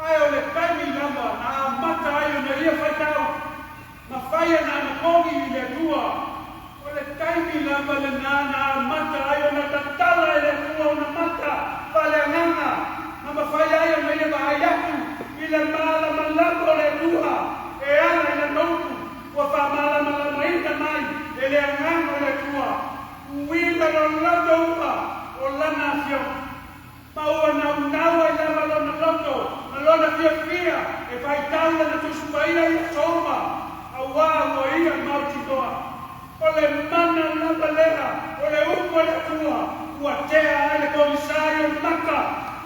D: Ae o le taimi lava na amata ai ona ia faitau, ma fai ana anapogi i le Atua, o le taimi lava lena na amata ai ona tatala e le Atua ona mata faaleagaga, ma mafai ai ona ia vaai atu i le malamalama o le Atua e ala i lana upu ua faamalamalamaina mai e le Agaga o le Atua, uiga loloto uma o Lana Afioga. Ma ua naunau ai lava lona loto ma lona fiafia e faitau lana Tusi Paia i aso uma, auā ua ia mautinoa. O le mana lava lea o le upu a le Atua ua tea ai le pogisa i ona maka,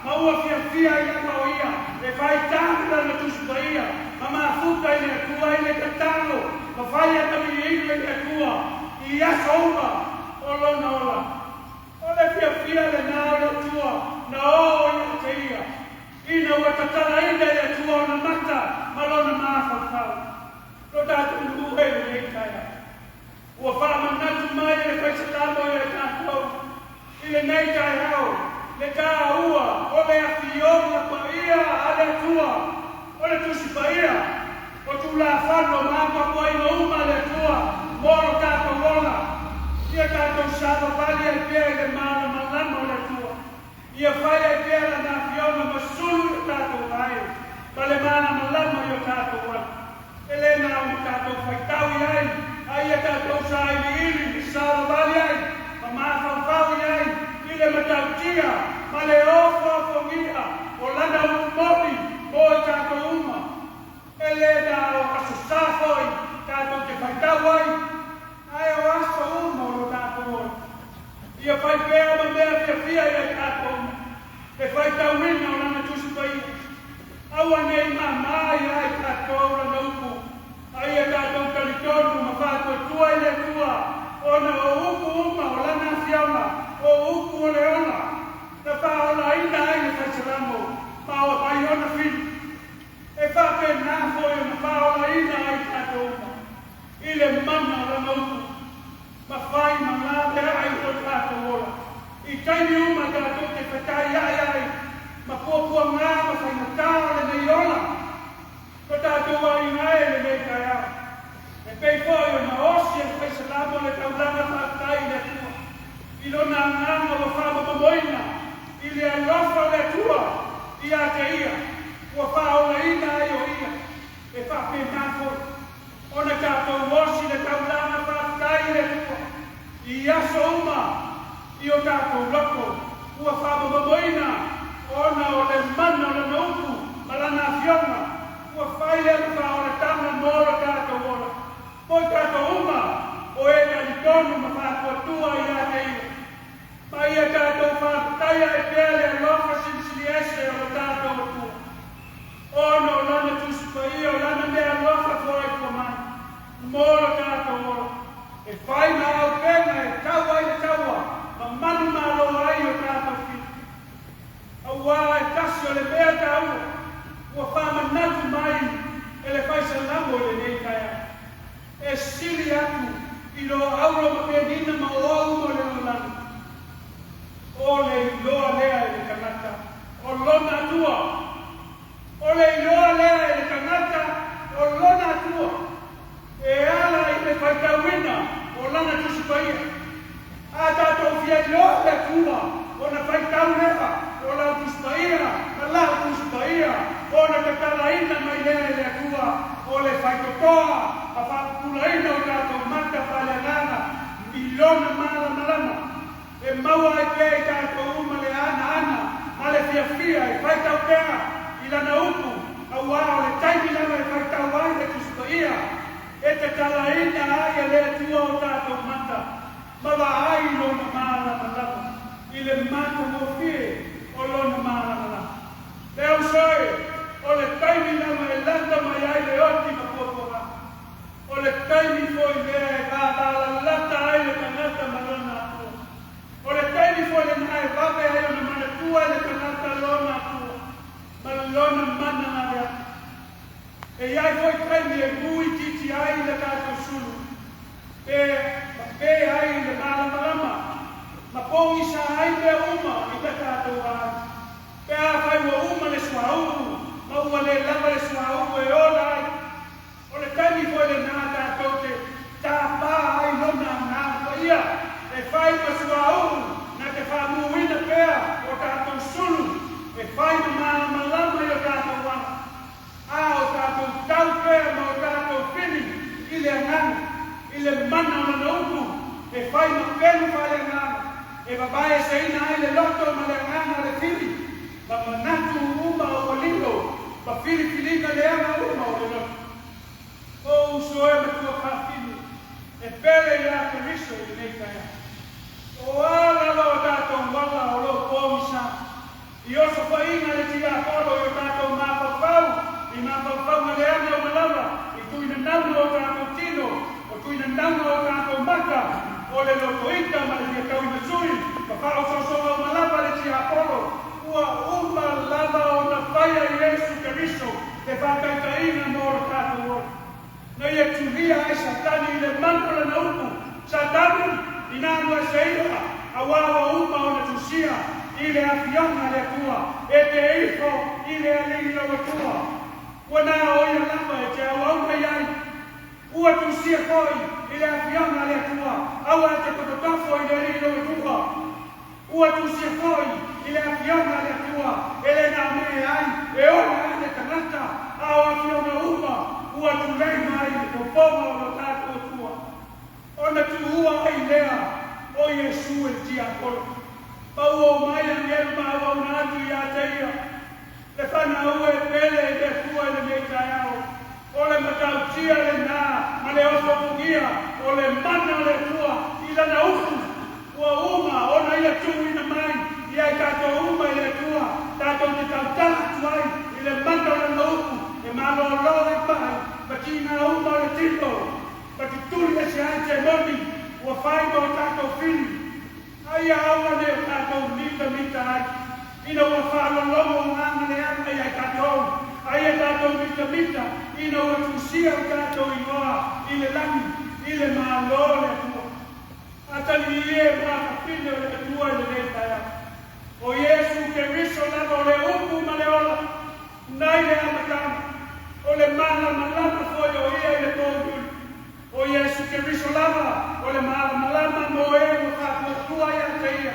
D: ma ua fiafia ai lava o ia e faitau lana Tusi Paia ma mafuta i le Atua i le tatalo ma fai ana viiga i le Atua i aso uma o lona ola. O le fiafia lena o le Atua na oo ia te ia, ina ua tatalaina e le Atua ona mata ma lona mafaufau. Lo tatou nuu e i lenei taeao. Ua faamanatu mai e le Faisalamo ia i tatou i lenei taeao le taua o le Afioga Paia a le Atua, o le Tusi Paia, o Tulafono ma apoapoaiga uma a le Atua mo lo tatou ola. Ia tatou savavali ai pea i le malamalama o le Atua. Ia fai ai pea Lana Afioga ma sulu i lo tatou vae ma le malamalama i o tatou ala. E le na ona tatou faitau i ai, a ia tatou sailiili ma savavali ai ma mafaufau i ai i le matautia ma le ofoafogia o Lana upu moni mo i tatou uma. E le na o aso sa foi tatou te faitau ai, ae o aso uma o lo tatou ola. Ia fai pea ma mea fiafia ia i tatou uma. Le faitauina o Lana Tusi Paia. Aua ne i māmā iā i tatou Lana upu, a ia tatou talitonu ma faatuatua i le Atua, ona o upu uma o Lana afioga, o upu o le ola, na faaolaina ai le Faisalamo ma o ai ona fili. E faapena foi ona faaolaina ai tatou uma i le mana o Lana upu, ma fai ma laveai o tatou ola i taimi uma tatou te fetaiai ai ma puapuaga ma faigata o lenei ola. Lo tatou aiga e i lenei taeao, e pei foi ona osi e le Faisalamo le taulaga faafetai i le Atua i lona agaga ua faamomomoina i le alofa o le Atua ia te ia ua faaolaina ai o ia, e faapena foi ona tatou osi le taulaga faafetai i le Atua i aso uma i o tatou loto ua faamomomoina ona o le mana o Lana upu ma Lana afioga ua fai lea ma faaolataga mo lo tatou ola. Mo i tatou uma o e talitonu ma faatuatua ia te Ia. Ma ia tatou faafetaia ai pea le alofa silisili ese o lo tatou Atua. Ona o Lana Tusi Paia, o Lana mea alofa foai mai mo lo tatou ola, e fai ma auupega e tau ai le taua ma manumalo ai o tatou fili. Auā e tasi o le mea taua ua faamanatu mai e le Faisalamo i lenei taeao, e sili atu i lo auro ma penina ma oa uma o le lalolagi, o le iloa lea e le tagata o lona Atua. O le iloa lea e le tagata o lona Atua, e ala i le faitauina o Lana Tusi Paia. A tatou fia iloa le Atua, ona faitau lea o lau Tusi Paia ma lau Tusi Paia, ona tatalaina mai lea e le Atua o le faitotoa ma faapupulaina o tatou mata faaleagaga i Lona malamalama, e maua ai pea i tatou uma le anaana ma le fiafia e faitau pea i Lana upu, auā o le taimi lava e faitau ai le Tusi Paia, e tatalaina ai e le Atua o tatou mata ma vaai i Lona malamalama, i le matagofie o Lona malamalama. Le uso e, o le taimi lava e lata mai ai le oti ma puapuaga, o le taimi foi lea e vavalalata ai le tagata ma lona Atua. O le taimi foi lenā e vave ai ona manatua e le tagata lona Atua ma lona mana laveai. E i ai foi taimi e mū itiiti ai le tatou sulu, pe mapē ai le malamalama, ma pogisa ai mea uma i ta tatou vaai. Pe afai ua uma le suauu ma ua le lava le suauu e ola ai, o le taimi foi lenā tatou te tāpā ai Lona Agaga Paia e fai ma suauu na te faamūina pea o tatou sulu e fai ma malamalama i o tatou ala, a o tatou tau pea ma o tatou fili i le agaga, i le mana o Lana upu e fai ma pelu faaleagaga e vavaeseina ai le loto ma le agaga o le fili, ma manatu uma o ua lilo ma filifiliga leaga uma o le loto. O uso e matua fafine, e pele iā Keriso i lenei taeao. O a lava o tatou ala o lo o pogisa i osofaiga le tiapolo i o tatou mafaufau, i mafaufauga leaga uma lava, i tuinanauga o tatou tino, o tuinanauga o tatou mata, o le lotoita ma le fia tauimasui, ma faaosoosoga uma lava le tiapolo, ua uma lava ona faia Iesu Keriso le faataitaiga mo lo tatou ola. Na ia tulia ai Satani i le mana o lana upu, Satani, inā ua e seia, auā ua uma ona tusia i le afioga a le Atua, e te ifo i le alii lou Atua. Ua na o ia lava e te auau mai ai. Ua tusia foi i le afioga a le Atua, aua e te tofotofo i le alii lou Atua. Ua tusia foi i le afioga a le Atua, e le na o mea e ai, e ola ai le tagata, a o afioga uma ua tulei mai i le fofoga o lo tatou Atua. Ona tuua ai lea o Iesu e le tiapolo, ma ua omai agelu ma auauna atu ia te ia. Le fanau e pele i le Atua i lenei taeao, o le matautia lenā ma le ofofogia o le mana o le Atua i Lana upu, ua uma ona Ia tuuina mai Ia i tatou uma i le Atua, tatou te tautala atu ai i le mata o Lana upu e malōlō ai mai ma tiga uma o le tino, ma tutuli ese ai temoni ua fai ma o tatou fili. A ia aua ne i o tatou mitamita ai, ina ua faalologo agaga leaga ia i tatou, a ia tatou mitamita ina ua tusia o tatou igoa i le lagi, i le Malo o le Atua. Atalii e ma fafine o le Atua i lenei taeao. O Iesu Keriso lava o le Upu ma le Ola, nai le amataga, o le malamalama foi o Ia i le pouliuli. O Iesu Keriso lava o le malamalama mo e ua faatuatua ia te Ia.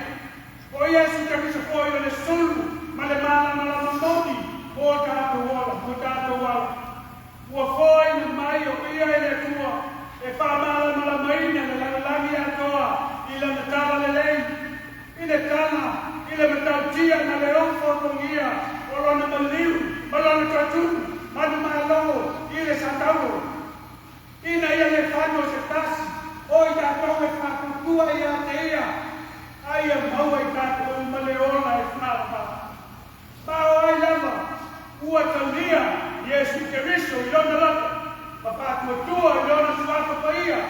D: O Iesu Keriso foi o le sulu ma le malamalama moni mo tatou ola, mo tatou ala. Ua foaiina mai o Ia e le Atua e faamalamalamaina le lalolagi atoa i Lana talalelei, i le tala, i le matautia ma le ofotogia o Lona maliu ma Lona toatunu manumalo i le Sataulo, ina ia le fano se tasi o i tatou e faatuatua ia te Ia, a ia maua i tatou ma le ola e faavavau. Ma o ai lava ua taulia Iesu Keriso i lona loto ma faatuatua i lona suafa paia,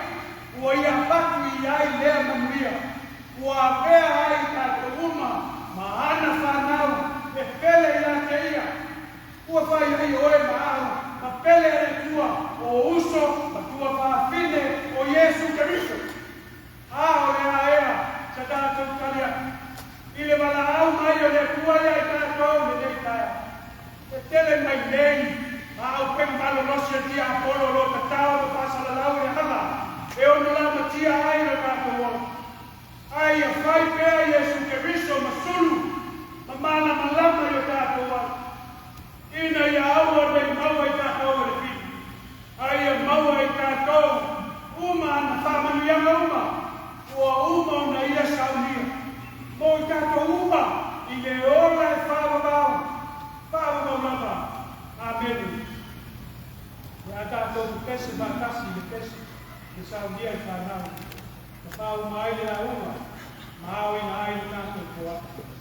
D: ua ia avatu i ai lea manuia, ua avea ai i tatou uma ma ana fanau e pele ia te ia. Ua fai ai oe ma au ma pele a le Atua o uso ma tuafafine o Iesu Keriso. A o le a ea sa tatou tali atu i le valaau mai o le Atua iā i tatou i lenei taeao? E tele mai nei a aupega malolosi a tiapolo o lo o tatao ma faasalalau i le ala e ono lamatia ai lo tatou ola. A ia fai pea Iesu Keriso ma sulu ma malamalama i o tatou ala, ina ia aua nei maua i tatou e le fili. A ia maua i tatou uma ana faamanuiaga uma ua uma ona ia saunia mo i tatou uma i le ola e faavavau, faavavau lava. Amene. Ia a tatou pepese faatasi i le pese na saunia e fanau, na faauma ai le lauga ma aoina ai le tatou toaga.